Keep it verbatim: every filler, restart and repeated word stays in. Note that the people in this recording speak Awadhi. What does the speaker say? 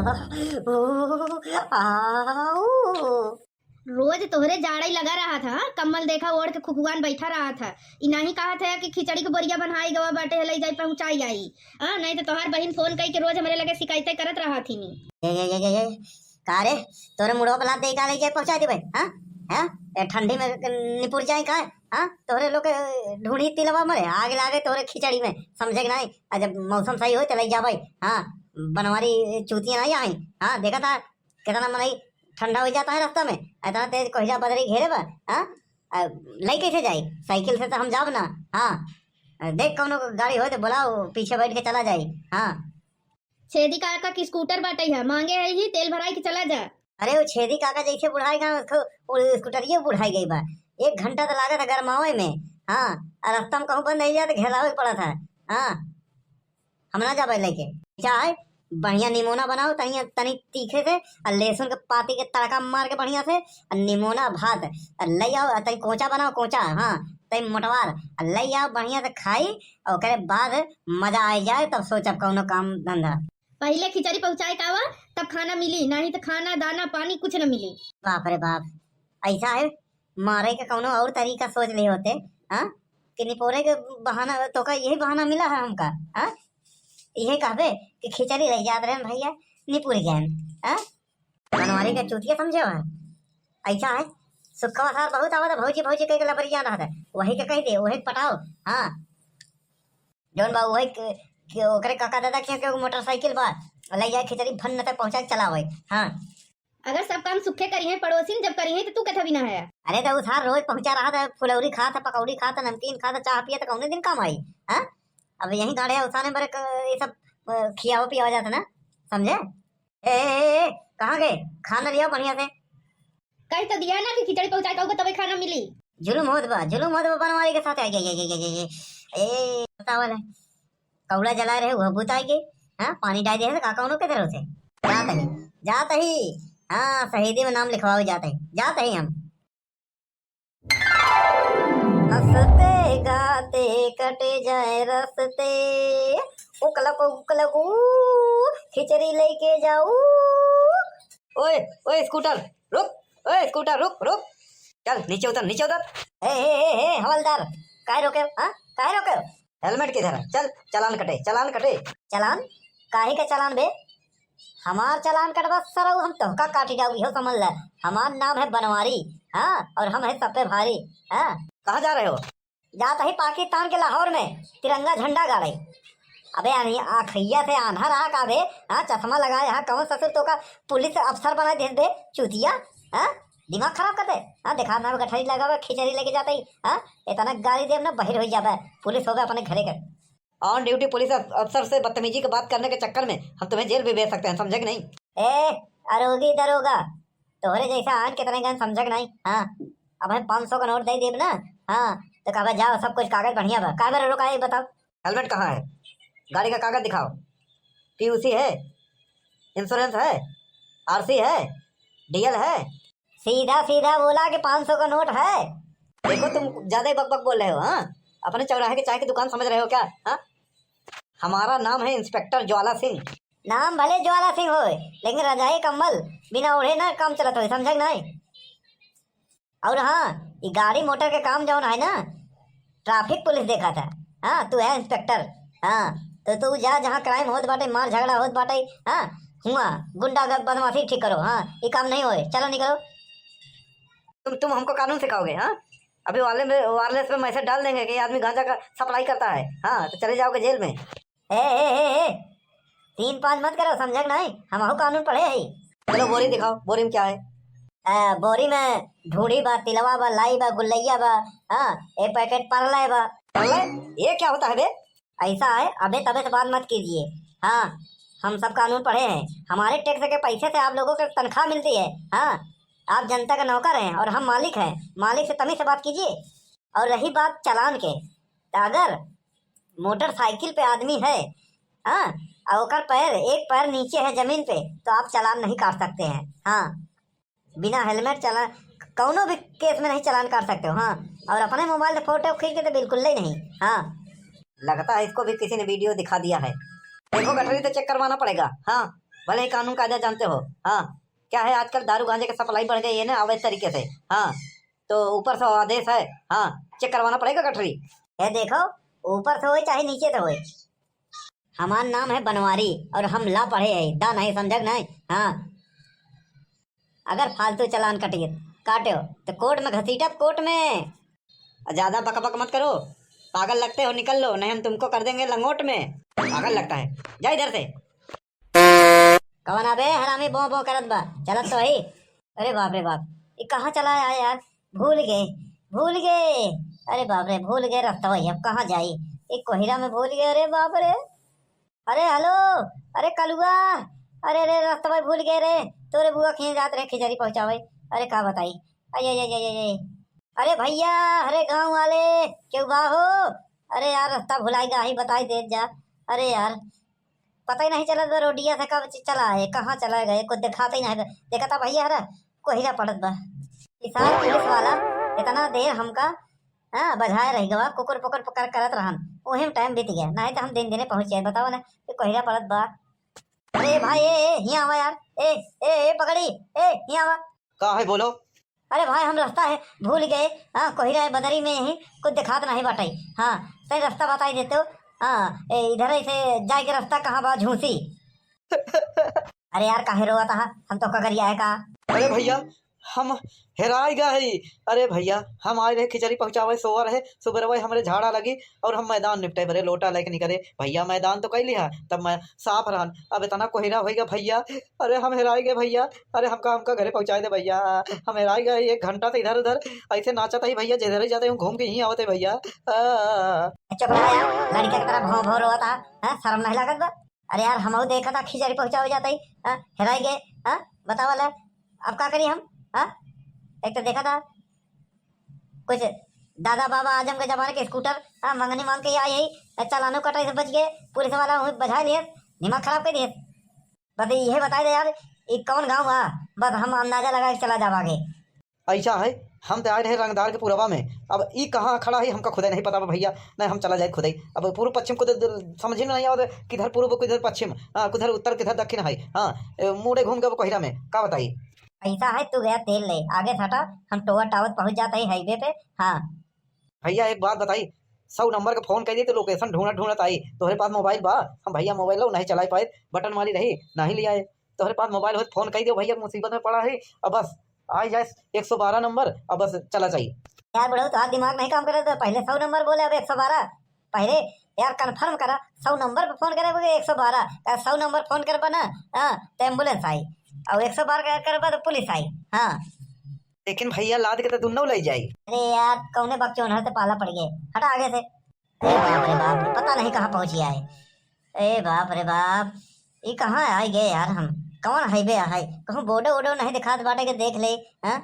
ओ, आऊ। रोज तोहरे जाड़ई लगा रहत ह, हाँ? कम्बल देखा ओढ़ के खुकुआन बैठा रहत ह। ई नाहीं कहत ह कि खिचड़ी के बोरिया बन्हाई गवा बाटे, लई जाई पहुँचाई आई। हाँ, नाहीं त तोहार बहिन फोन कई के रोज हमरे लगे शिकायतें करत रहत हिनी। ए, ए, ए, ए, ए, का रे? तोरे मुड़वा पर लात दे का लई जाई पहुँचाई देबे? हाँ? हाँ? ए ठंडी में निपुर जाई का? हाँ? तोहरे लोग के ढूंढी तिलवा मरे, आग लागे तोहरे खिचड़ी में, समझे कि नाहीं? आ जब मौसम सही होई त लई जाबे। हाँ? बनवारी चूतिया नाहीं आई। हाँ? देखा था कितना मनई ठंडा हो जाता है रास्ता में, इतना तेज कोहरा बदरी घेरे बा, हाँ? आ, लई कैसे जाई? साइकिल से तो हम जाब ना, हाँ? आ, देख कौनो गाड़ी हो तो बुलाओ, पीछे बैठ के चला जाई, हाँ? छेदी काका की स्कूटर बाटे है, मांगे है ही, तेल भराई के चला जा। अरे वो छेदी काका जैसे बुढ़ाई गए, उसको वो स्कूटरिये बुढ़ाई गई बा। एक घंटा तो लागत है गरमावे में, हाँ? आ रास्ता में कहूँ बंद हो जाए तो घेरावे के पड़ा था, हाँ? हम ना जाबे लेके। चाहे बढ़िया निमोना बनाओ, तनी, तनी तीखे से, आ लहसुन के पाती के तड़का मार के बढ़िया से, आ निमोना भात, आ लई आओ, आ तनी कोचा बनाओ, कोचा, हाँ, तनी मोटवार, आ लई आओ बढ़िया से खाई, और ओकरे बाद मजा आ जाए, तब सोचब कौनो काम धंधा। पहिले खिचड़ी पहुँचाए के आवा, तब खाना मिली, नाहीं त खाना, दाना, पानी कुछ न मिली। बाप रे बाप, ऐसा है? मारे के कौनो और तरीका सोच ले होते, हाँ? कि निपोरे के बहाना, तोका यही बहाना मिला है हमका, हाँ? यही कहबे कि खिचड़ी रह जात रहे भैया, निपुर गए, हाँ? बनवारी के चूतिया समझे हो? ऐसा है, सुखवा सार बहुत आवत है, भौजी, भौजी कह के लबरिया रहत है, वही के कह दे, वही के पटाओ, हाँ? जौन बा वही के, के ओकरे काका दादा के, के मोटरसाइकिल बा, ले जाए खिचड़ी भन्न तक पहुँचा के चलावे, हाँ? अगर सब काम सुखे करी हैं पड़ोसिन, जब करी हैं तो तू कथा भी ना है। अरे तो उ सार रोज पहुँचा रहत है, फुलौरी खात है, पकौड़ी खात है, नमकीन खात है, चाह पियत है, कौने दिन काम आई? हाँ? अब यही गाड़े उसाने बरे क-, ये सब, अ, खियावा पियावा जाता ना, समझे? ए, ए, ए, ए, कहाँ गए? खाना लिया बढ़िया से। कह तो दिया ना कि खिचड़ी पहुँचाए कहूँगा तबे खाना मिली। जुलुम होत बा, जुलुम होत बा बनवारी के साथ। ए, ए, ए, ए, ए, ए, ए, बतावल है। कौड़ा जला रहे, वह बुताई के, हाँ, पानी डाल दे है, का कौनो के तरफ से? जात ही, जात ही, हाँ, शहीदी में नाम लिखवावे जात ही, जात ही हम। हंसते गाते कटे जाए रस्ते, उकलक उकलक ऊ, खिचड़ी लेके जाऊ। ओए, ओए स्कूटर, रुक, ओए स्कूटर, रुक, रुक, चल नीचे उतर, नीचे उतर। हे, हे, हे, हे, हवलदार, काहे रोके, हाँ, काहे रोके? हेलमेट किधर है? चल, चालान कटे, चालान कटे। चालान? काहे का चालान बे? हमार चालान कटबा सरऊ, हम तोहका काटी जाऊ, इहो समझ ले। हमार नाम है बनवारी, हाँ, और हम है सब पे भारी, हाँ। कहाँ जा रहे हो? जात ही पाकिस्तान के लाहौर में तिरंगा झंडा गाड़े। अबे यानी आँखिया से आन्हा रहा का बे? हाँ, चश्मा लगाए, हाँ, कौन ससुर तोका पुलिस अफसर बना दे बे, चूतिया, हाँ? दिमाग खराब कर दे, हाँ? देखा ना गठरी लगा बा, खिचड़ी लेके जाते ही, हाँ? इतना गाली देब ना, बहिर हो जाबे, पुलिस होबे अपने घरे के। On duty पुलिस अफ-, अफसर से बदतमीजी की बात करने के चक्कर में हम तुम्हें जेल भी भेज सकते हैं, समझे कि नहीं? ए, अरोगी दरोगा, तोहरे जैसा आन कितने गन समझे कि नहीं? हाँ, अब हम पाँच सौ का नोट दे देब ना, हाँ, तो कहबे जाओ, सब कुछ कागज बढ़िया बा। काहे मेरे रोका है, बताओ? हेलमेट कहाँ है? गाड़ी का कागज दिखाओ। पीयूसी है? इंश्योरेंस है? आरसी है? डीएल है? सीधा सीधा बोला कि पाँच सौ का नोट है। देखो, तुम ज्यादा ही बकबक बोल रहे हो, हाँ? अपने चौराहे के चाय की दुकान समझ रहे हो क्या, हाँ? हमारा नाम है इंस्पेक्टर ज्वाला सिंह। नाम भले ज्वाला सिंह होए, लेकिन रजाई कंबल बिना ओढ़े ना काम चलत होए, समझे कि नहीं? और हाँ, ई गाड़ी मोटर के काम जौन है ना, ट्रैफिक पुलिस देखा था। हाँ, तू है इंस्पेक्टर। हाँ, तो तू जा, जहाँ क्राइम होत बाटे, मार झगड़ा होत बाटे, हाँ, हुआ गुंडा ग-, बदमाशी ठीक करो। हाँ, ये काम नहीं होए, चलो निकलो। तुम, तुम हमको कानून सिखाओगे, हाँ? अभी वाले में, वायरलेस में मैसेज डाल देंगे कि ये आदमी गांजा का सप्लाई करता है। हाँ, तो चले जाओगे जेल में। ए, ए, ए, ए, तीन पाँच मत करो, समझे कि नहीं? हमहू कानून पढ़े ही। चलो बोरी दिखाओ, बोरी में क्या है? ए, बोरी में ढूढ़ी बा, तिलवा बा, लाई बा, गुल्लैया बा, हाँ, एक पैकेट परले बा। परले? ये क्या होता है बे? ऐसा है, अबे तबे से बात मत कीजिए। हाँ, हम सब कानून पढ़े हैं, हमारे टैक्स के पैसे से आप लोगों को तनख्वाह मिलती है। हाँ, आप जनता का नौकर हैं और हम मालिक हैं, मालिक से तमीज से बात कीजिए। और रही बात चालान के, तो अगर मोटरसाइकिल पे आदमी है, हाँ, और ओकर पैर, एक पैर नीचे है जमीन पे, तो आप चालान नहीं काट सकते हैं। हाँ, बिना हेलमेट चालान, कौनो भी केस में नहीं चालान काट सकते हो। हाँ, और अपने मोबाइल से फोटो खींच के तो बिल्कुल ही नहीं। हाँ, लगता है इसको भी किसी ने वीडियो दिखा दिया है। देखो, गठरी तो चेक करवाना पड़ेगा। हाँ, भले ही कानून कायदा जानते हो। हाँ, क्या है, आजकल दारू गांजे के सप्लाई बढ़ गई है ना अवैध तरीके से। हाँ, तो ऊपर से आदेश है। हाँ, चेक करवाना पड़ेगा गठरी। ये देखो, ऊपर से होए चाहे नीचे से होए, हमार नाम है बनवारी और हम ला पढ़े है, दा नहीं समझक नहीं। हाँ, अगर फालतू चालान कटिए, काटे हो तो कोर्ट में घसीटब, कोर्ट में। और ज्यादा बकबक मत करो, पागल लगते हो, निकल लो, नहीं हम तुमको कर देंगे लंगोट में। पागल लगता है, जा इधर से। कवन अबे हरामी बों बों करत बा, चलत तो हई। अरे बाप रे बाप, ये कहाँ चला आया यार, भूल गए, भूल गए। अरे बाप रे, भूल गए रास्ता भाई, अब कहाँ जाई, ये कोहिरा में भूल गए। अरे बाप रे, अरे हेलो, अरे कलुआ, अरे रे रास्ता भाई भूल गए रे, तोरे बुआ खियाँ जात रहे खिचड़ी पहुँचावे। अरे का बताई, अरे, अरे, अरे, अरे, अरे भैया, अरे गाँव वाले, केहू बा हो? अरे यार, रास्ता भुलाई गा ही, बताई देत जा। अरे यार, पता ही नहीं चलत बा रोडिया से कब च-, चला है, कहाँ चला गए, कुछ दिखाते ही नहीं बा। देखा था भैया, हरा कोहिरा पड़त बा। ई सार पुलिस वाला इतना देर हमका, हाँ, बझाए रह गवा, कुकुर पुकुर पुकर करत रहन, ओही में टाइम बीत गया, नहीं तो हम दिन दिने पहुँच जाए। बताओ ना, ये कोहिरा पड़त बा। अरे भाई, ए, ए, हियाँ आवा यार, ए, ए, ए, पकड़ी, ए, हियाँ आवा। का है, बोलो। अरे भाई, हम रास्ता है भूल गए। हाँ, कोहिरा है बदरी में, यहीं कुछ दिखात नहीं बाटे। हाँ, सही रास्ता बताई देते हो। हाँ, ए, इधर से जाए के रास्ता कहाँ बा, झूसी? अरे यार, काहे रोवत हा? हम तो कगरिया है का? अरे भैया, हम हेराई गए हई। अरे भैया, हम आए रहे खिचड़ी पहुँचावे, सोवा रहे, सुबह रहे हमरे झाड़ा लगी और हम मैदान निपटे बरे लोटा लेके निकले। भैया, मैदान तो कई लिहा, तब मैं साफ रहन, अब इतना कोहरा होइगा भैया। अरे हम हेराई गए भैया, अरे हमका, हमका घरे पहुँचाए दे भैया, हम हेराई गए, एक घंटा से इधर उधर ऐसे नाचत ही भैया, जिधर ही जाते हूँ घूम के यहीं आवत है भैया। आ। चुप रहा यार, लड़का की तरह भौं भौं रोवत हा, हैं? शर्म नहीं लागत बा? अरे यार, हमहू देखा था खिचड़ी पहुँचावे जाता ही, हाँ, हेराई गए, हाँ, बतावा ले, अब का करी हम, हाँ? एक तो देखा था कुछ दादा बाबा आजम के जमाने के स्कूटर, हाँ, मंगनी मांग के आई है, चालानो कटाई से बच गए, पुलिस वाला वहीं बझा लिए, दिमाग खराब कर दिए। बस यही बताई दे यार, ये कौन गाँव बा, बस हम अंदाजा लगा के चला जाब आगे। ऐसा है, हम तो आए रहे रंगदार के पुरबा में, अब ई कहाँ खड़ा है हमका खुदे नहीं पता बा भैया, नहीं हम चला जाए खुदे। अब पूर्व पश्चिम को तो समझ में नहीं आवत, किधर पूर्व किधर पश्चिम, हाँ, किधर उत्तर किधर दक्षिण है। हाँ, ए, मुड़े घूम के अब कोहिरा में का बताई। ऐसा है, तू गया तेल ले, आगे से हटा, हम टोवर टावर पहुँच जाता ही हाईवे पे। हाँ भैया, एक बात बताई, सौ नंबर का फोन कर दिए तो लोकेशन ढूंढत ढूंढत आई। तोहरे पास मोबाइल बा? हम भैया मोबाइल लो नहीं चला पाए, बटन वाली रही, नहीं ले आए। तोहरे पास मोबाइल हो तो फोन कर दियो भैया, मुसीबत में पड़ा है। अब बस आ जाए एक सौ बारह नंबर, अब बस चला जाई। यार बुढ़ऊ, तोहार दिमाग नहीं काम करत, पहले सौ नंबर बोले, अब एक सौ बारह। पहले यार कंफर्म करा, सौ नंबर पे फोन करे, एक सौ बारह का, सौ नंबर फोन करबा ना, हाँ, तो एम्बुलेंस आई, और एक सौ बारह का करबा तो पुलिस आई। हाँ। लेकिन भैया, लाद के तो दुन्नो ले जाई। अरे यार, कौने बकचोनहर से पाला पड़ गए, हटा आगे से। अरे बाप रे बाप, पता नहीं कहाँ पहुँच गया है। ए बाप रे बाप, ई कहाँ आई गए यार हम? कौन हाईवे है? कहूँ बोर्डो वोर्डो नहीं दिखात बाटे के देख ले, हाँ?